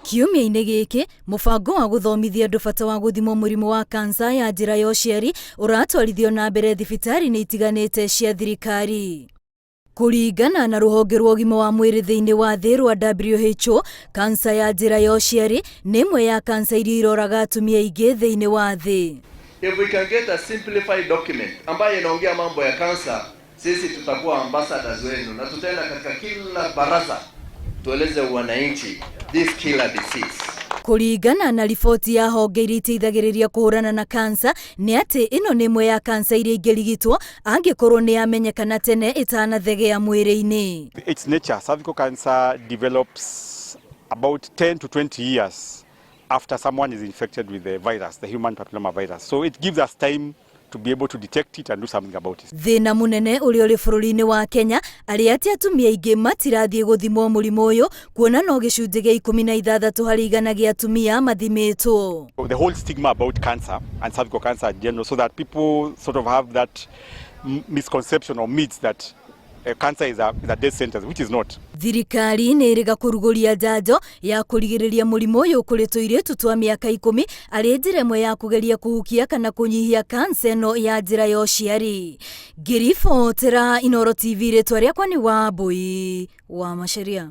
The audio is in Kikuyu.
Kiumia-inĩ gĩkĩ, mũbango wa gũthomithia andũ bata wa gũthimwo mũrimũ wa kansa ya njĩra ya ũciari ũratwarithio na mbere thibitarĩ-inĩ itiganĩte cia thirikari. Kũringana na rũhonge rwa ũgima wa mwĩrĩ thĩinĩ wa thĩ rwa WHO, kansa ya njĩra ya ũciari nĩ ĩmwe ya kansa iria iroraga atumia aingĩ thĩinĩ wa thĩ. If we can get a simplified document ambayo inaongea mambo ya cancer, sisi tutakuwa ambassadors wenu na tutaenda katika kila baraza tueleze wananchi this killer disease. Kũringana na riboti ya honge iria iteithagĩrĩria kũhũrana na kansa nĩ atĩ ĩno nĩ ĩmwe ya kansa iria ingĩrigitwo angĩkorwo nĩ yamenyekana tene ĩtanathegea mwĩrĩ-inĩ. Its nature, cervical cancer develops about 10 to 20 years after someone is infected with the virus, the human papilloma virus. So it gives us time to be able to detect it and do something about it. Thĩna mũnene ũrĩa ũrĩ bũrũri-inĩ wa Kenya arĩ atĩ atumia aingĩ matirathiĩ gũthimwo mũrimũ ũyũ kuona no gĩcunjĩ gĩa 16% gĩa atumia mathimĩtwo. The whole stigma about cancer and cervical cancer in general, so that people sort of have that misconception or myths that cancer is a death sentence, which is not. Thirikari nĩ ĩrĩga kũrugũria njanjo ya kũrigĩrĩria mũrimũ ũyũ kũrĩ tũirĩtu twa mĩaka 10 arĩ njĩra ĩmwe ya kũgeria kũhukia kana kũnyihia kansa ĩno ya njĩra ya ũciari. Ngĩribotera Inooro TV, rĩtwa rĩakwa nĩ Wambui wa Macharia.